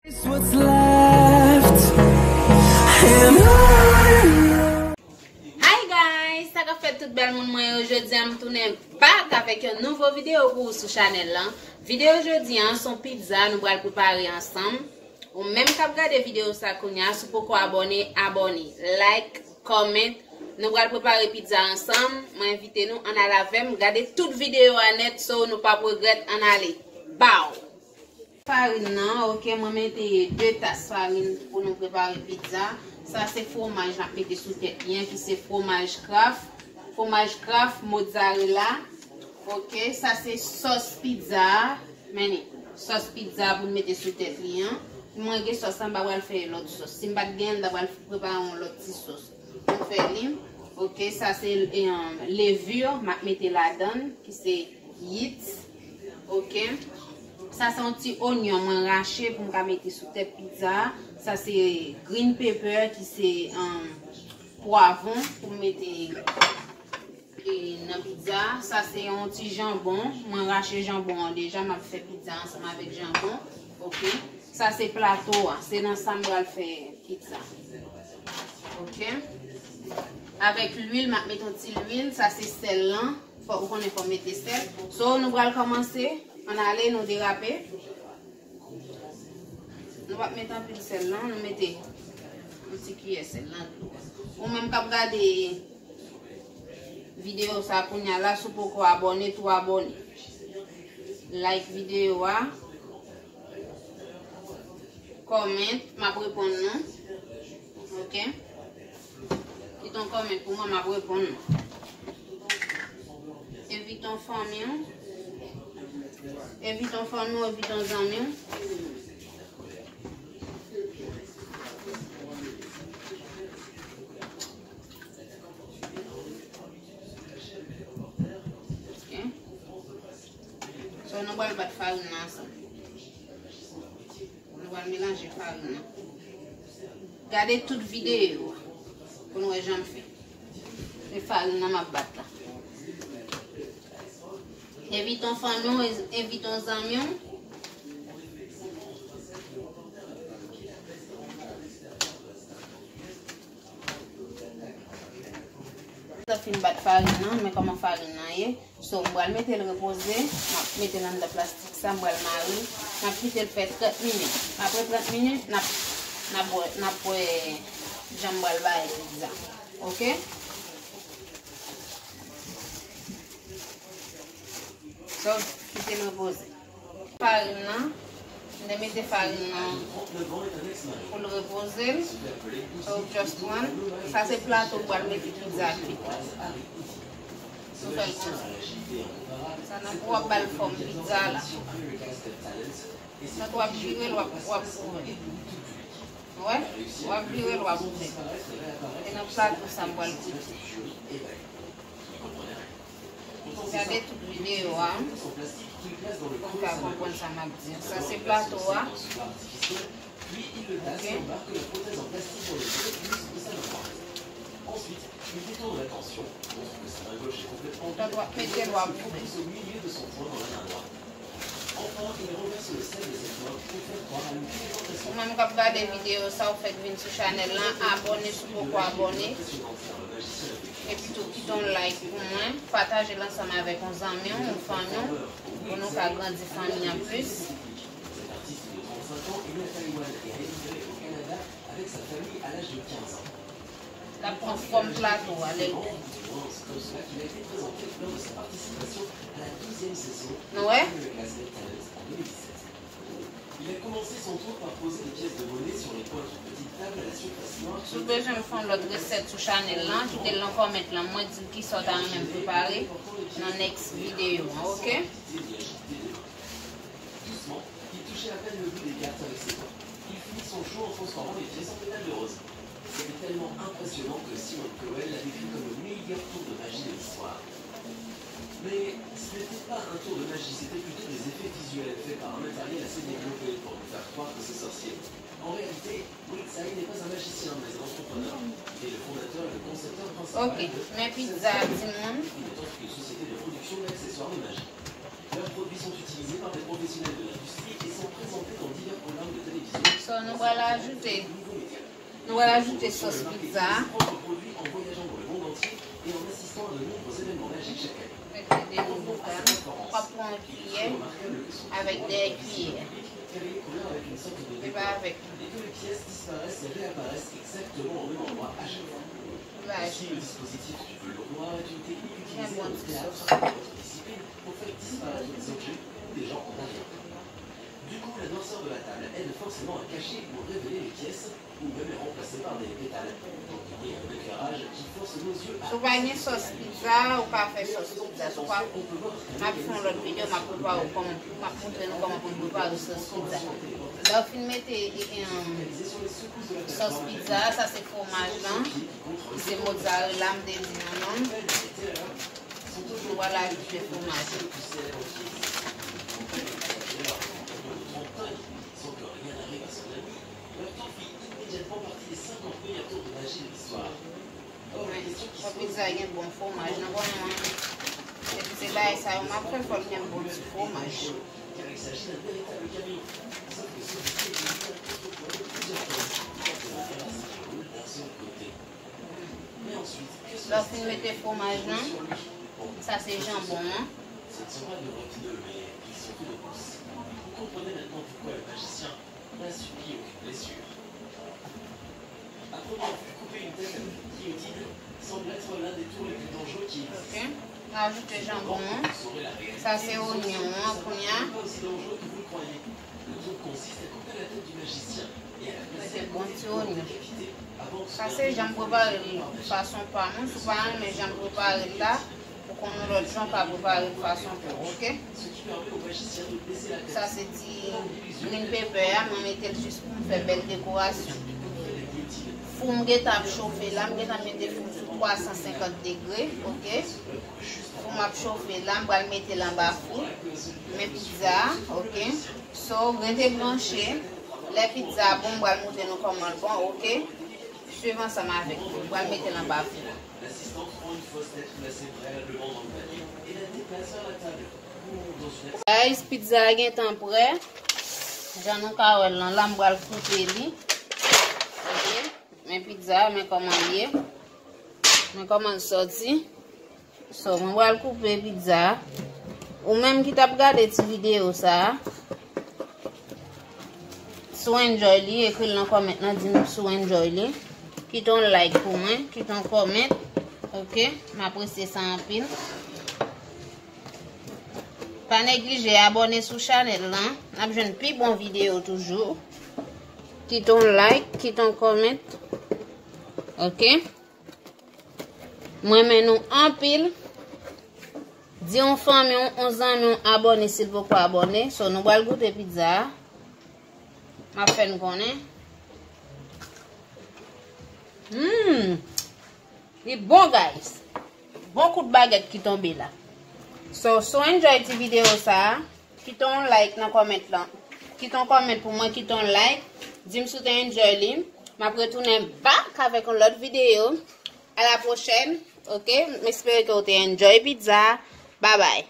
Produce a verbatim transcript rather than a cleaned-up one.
It's what's left. And on. Hi guys, sa k ap fèt tout bèl moun mwen yo? Jodi a m tounen back avèk yon nouvo videyo pou ou sou chanèl lan. Videyo jodi a se yon pizza nou pral prepare ansanm. Ou menm k ap gade videyo sa kounye a, si w poko abòne, abòne, like, comment. Nou pral prepare pizza ansanm. Mwen envite nou, ann al avè m, gade tout videyo a nèt, so nou p ap regrèt, ann ale. Baw! Farin nan, ok, mwen mete de tas farin pou nou prepare pizza. Sa se fwomaj n ap mete sou tèt li an, ki se fwomaj Kraft, fwomaj Kraft, mozzarella. Ok, sa se sòs pizza a. Men li, sòs pizza pou n mete sou tèt li an. Mwen gen sòs la, m pa pral fè lòt sòs. Si m pa t gen l, m ta pral prepare yon lòt ti sòs. Mwen fè li. Ok, sa se, eh, levure m ap mete ladan l, ki se yit. Ok. Sa se yon ti onyon mwen rache pou m ka mete sou tèt pizza a. Sa se green pepper, ki se, um, pwavwon pou m mete, e, nan pizza a. Sa se yon ti janbon. Mwen rache janbon an deja. M ap fè pizza ansanm avèk janbon. Ok. Sa se plato a. Se nan sa m pral fè pizza. Ok. Avèk lwil, m ap mete yon ti lwil. Sa se sèl lan. Fò, ou konnen fò mete sèl. So, nou pral kòmanse. Ann ale, nou derape. Nou p ap mete anpil sèl lan, nou mete yon ti kiyè sèl nan dlo a. Ou menm k ap gade videyo sa kounye a la, si w poko abòne, tou abòne. Like videyo a. Comment, m ap reponn nou. Ok? Kite yon comment pou mwen, m ap reponn nou. Envite yon fanmi w. Envite yon fanmi w, envite yon zanmi w. Ok. So, nou pral bat farin nan ansanm. Nou pral melanje farin nan. Gade tout videyo a pou n wè jan m fè. Se farin nan m ap bat la. Envite yon fanmi w, envite yon zanmi w. Sa fin bat farin nan, men kòman farin nan ye. So, m pral mete l repoze, m ap mete l anndan plastik sa, m pral mare l, m ap kite l fè trant minit. Apre trant minit, n ap, n ap wè, n ap wè jan m pral bay pizza. Ok? So, kite l repoze. Farin nan, m te mete farin nan pou l repoze l. So, just one. Sa se plato m pral mete pizza ak pita. Nou fè l konsa. Sa nan pou w ap ba l fòm pizza la. Sa tou w ap vire l, w ap, w ap ouvè. Ou wè? W ap vire l, w ap ouvè. E nan plato sa m pral koupe. Gade tout videyo a pou n ka konprann sa m ap di. Sa se plato a. Ok. Ensuite, il détourne l'attention, montre que sa main gauche est complètement vide, et repousse au milieu de son poing dans la main droite. Enfin, il renverse le sel de cette main pour faire croire à une présentation. Ou menm k ap gade videyo sa, ou fèk vin sou chanèl lan, abòne si w poko abòne. Epi tou, kite yon like pou mwen, pataje l ansanm avèk yon zanmi w, yon fanmi w, pou nou ka grandi fanmi an plis. Cet artiste de trente-cinq ans est né à Taïwan et a émigré au Canada avec sa famille à l'âge de quinze ans. L ap pran fòm plato a, lè l. Comme cela qu'il a été présenté lors de sa participation à la douzième saison de America's Got Talent en deux mille dix-sept. Il a commencé son tour par poser des pièces de monnaie sur les coins d'une petite table à la surface noire. Si w bezwen m fè yon lòt resèt sou chanèl lan, kite l nan comment lan, mwen di l kisa w ta renmen m prepare nan next videyo an, ok? Doucement, il touchait à peine le bout des cartes avec ses doigts. Il finit son jeu en transformant les pièces en pétales de rose. C'était tellement impressionnant que Simone Cowell l'a décrit comme le meilleur tour de magie de l'histoire. Mais ce n'était pas un tour de magie, c'était plutôt des effets visuels faits par un matériel assez développé pour nous faire croire que c'est sorcier. En réalité, Wang Tsai n'est pas un magicien, mais un entrepreneur. Il est le fondateur et le concepteur principal de Une autre que société de production d'accessoires de magie. Leurs produits sont utilisés par des professionnels de l'industrie et sont présentés dans divers programmes de télévision. Nou pral ajoute, nou pral ajoute sòs pizza. Mete de bout boukan. W ap pran yon kiyè avèk de kiyè. E pa avèk. Laj. Byen bon ti sòs. Du coup, la noirceur de la table aide forcément à cacher ou révéler les pièces, ou même les remplacer par des pétales. Donc, il y a un éclairage qui force nos yeux à... Si w pa gen sòs pizza, ou pa fè sòs pizza. Si w pa, m ap fè yon lòt videyo, m ap prepare w kòman, m ap montre nou kòman pou n prepare sòs pizza. Lè w fin mete, e, e, sòs pizza, sa se fwomaj lan, ki se mozzarella, m te di nou non. Ou pral ajoute fwomaj. Wi, fò pizza gen bon fwomaj nan konnen an. Epi se bagay sa yo m ap fè, fò l gen bon ti fwomaj. Lè w fin mete fwomaj lan, sa se janbon an. Ok. Ajoute janbon an. Sa se onyon an kounye a. Mete bon ti onyon. Sa se jan m prepare l fason pa m. Si w pa renmen jan m prepare l la, ou konn yon lòt jan w ka prepare l fason pa w, oke? Sa se ti green pepper a, mwen mete l jis pou m fè bèl dekorasyon. Fou m gentan ap chofe la, m gentan mete fou m sou twa san senkant degre, oke? Fou m ap chofe la, m pral mete l anba fou. Men pizza a, oke? So, rete branche. Lè pizza a bon, m pral montre nou kòman l bon, oke? Swiv ansanm avèk mwen. M pral mete l anba fou. Guys, pizza a gentan prè. Jan nou ka wè l lan, la m pral koupe li. Oke. Men pizza a, men kòman l ye. Men kòman l sòti. So, mwen pral koupe pizza a. Ou menm ki t ap gade ti videyo sa a, si w enjoy li, ekri l nan comment lan, di m si w enjoy li. Kite yon like pou mwen, kite yon comment. Oke, m apresye sa anpil. Pa neglije abòne sou chanèl lan. N ap jwenn pi bon videyo toujou. Kite yon like, kite yon comment. Oke? M renmen nou anpil. Di yon fanmi w, yon zanmi w abòne si l poko abòne. So, nou pral goute pizza a. M ap fè n konnen. Hmm. Li bon, guys. Bon kout bagèt ki tonbe la. So, si w enjoy ti videyo sa a, kite yon like nan comment lan. Kite yon comment pou mwen, kite yon like. Di m si w te enjoy li. M ap retounen back avèk yon lòt videyo. A la pwochèn, oke? M espere ke w te enjoy pizza. Bye bye.